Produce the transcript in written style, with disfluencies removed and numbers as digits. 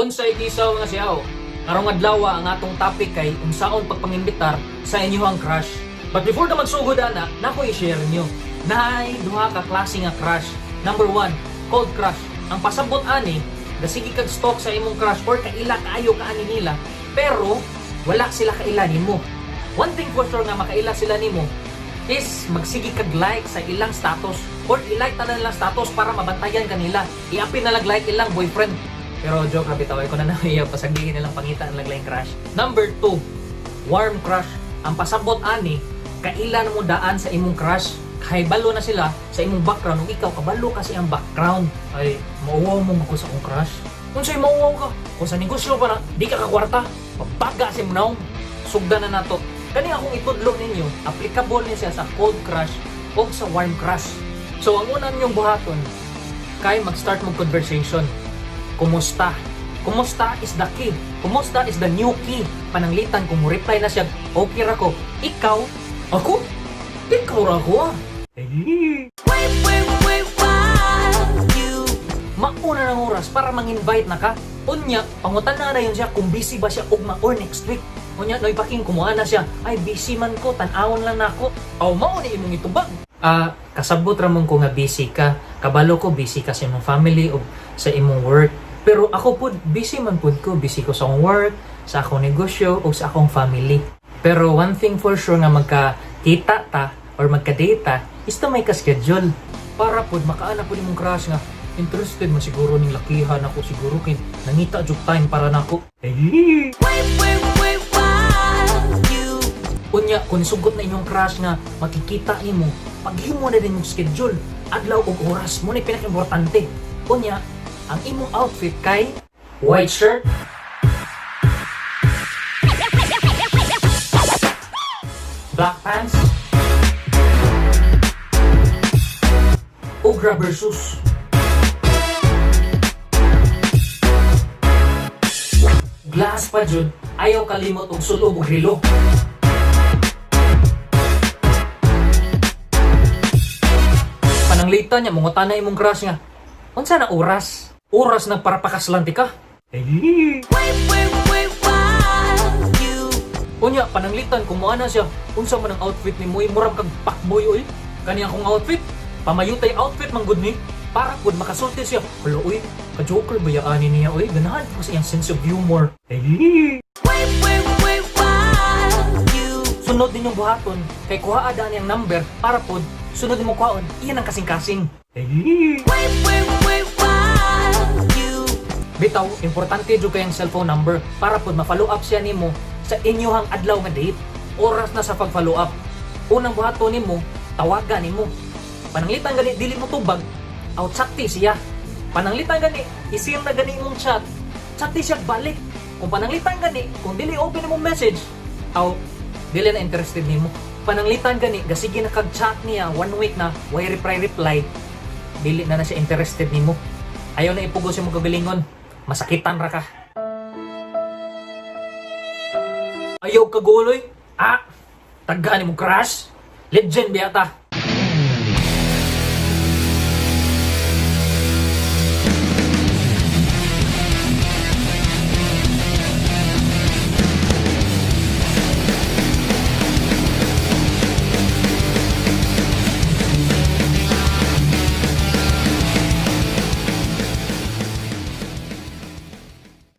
Unsay kisaw nga siyaw. Karong adlaw ang atong topic kay unsaon pagpangimbitar sa inyong crush. But before na magsugod ana, nako i-share niyo. Naay duha ka klase nga crush. Number one, cold crush. Ang pasabot ani, gasige kag stalk sa imong crush or kaila kaayo ka ani nila, pero wala sila kaila nimo. One thing for sure nga makaila sila nimo is magsige kag like sa ilang status or i-like tanan nilang status para mabantayan kanila. Iapin na lang like ilang boyfriend. Pero joke ra bitaw, ko na na iya pasagihin nilang pangita ang laglaing crush. Number two, warm crush. Ang pasabot ani, kaila mo daan sa imong crush. Kahibalo na sila sa imong background ug ikaw kabalo kasi ang background. Ay, mauwaw mo ko sa akong crush. Unsay mauwaw ka? Kung sa negosyo pa na, di ka kakwarta. Pabaga si mo. Sugdan na nato. Kani akong itudlo ninyo, applicable ni siya sa cold crush o sa warm crush. So ang una ninyong buhaton, kay mag-start mo conversation. Kumusta? Kumusta is the key. Kumusta is the new key. Pananglitan kung mo reply na siya, "Okay ra ko." Ikaw, ako? Ikaw ra ko ah. Eh. Wait, wait, wait, while you Mauna ng oras para mang-invite na ka. Unya, pangutan na yun siya kung busy ba siya ugma or next week. Unya, noy paking kumuha na siya. "Ay, busy man ko, tan-awon lang nako." Aw, mao ni imong itubag. "Ah, kasabot ra man ko nga busy ka. Kabalo ko busy ka sa imong family o sa imong work. Pero ako pud, busy man pud ko. Busy ko sa akong work, sa akong negosyo, o sa akong family. Pero one thing for sure nga magka-kita ta or magka-date is to may ka-schedule." Para pud makaana pud imong crush nga interested man siguro ning lakihan ako, siguro kay nangita jud time para nako. Eh. Wait, wait, wait, while you Unya, kung sugot na inyong crush nga makikita nimo, paghimo na din yung schedule, adlaw ug oras mo na pinaka-importante. Unya, ang imong outfit kay white shirt, black pants, ug rubber shoes. Glass pa jud, ayaw kalimot og sulob og relo. Pananglitan niya, mangutana imong crush nga, "Unsa na oras?" Oras nagparapakaslan ti ka. Eh. Wait, wait, wait, while you Unya, pananglitan kung moana siya, "Unsa man ang outfit ni mo, murag kag fuckboy oy." "Kani akong outfit, pamayutay outfit man gud ni." Para pud makasulti siya. "Hala oy, ka-joker ba yaani niya oy? Ganahan ko sa iyang sense of humor." Eh. Wait, wait, wait, while you Sunod ninyong buhaton, kay kuhaa daan niyang number para pod sunod nimo kuhaon, iyan ang kasing-kasing. Eh. Wait, wait, wait, while you Bitaw, importante jud kayang cellphone number para pod ma-follow up siya nimo sa inyohang adlaw nga date. Oras na sa pag-follow up. Unang buhaton nimo, tawagan nimo. Pananglitan gani dili mo tubag, aw chatti siya. Pananglitan gani, isend na gani imong chat, chatti siya balik. Kung pananglitan gani, kung dili open imong message, aw dili na interested nimo. Pananglitan gani, gasige na kag chat niya one week na, way reply reply, dili na na siya interested nimo. Ayaw na ipugos imong kagalingon. Masakitan ra ka. Ayaw ka guloy. Ah, taggaan mo crush. Legend biya ta.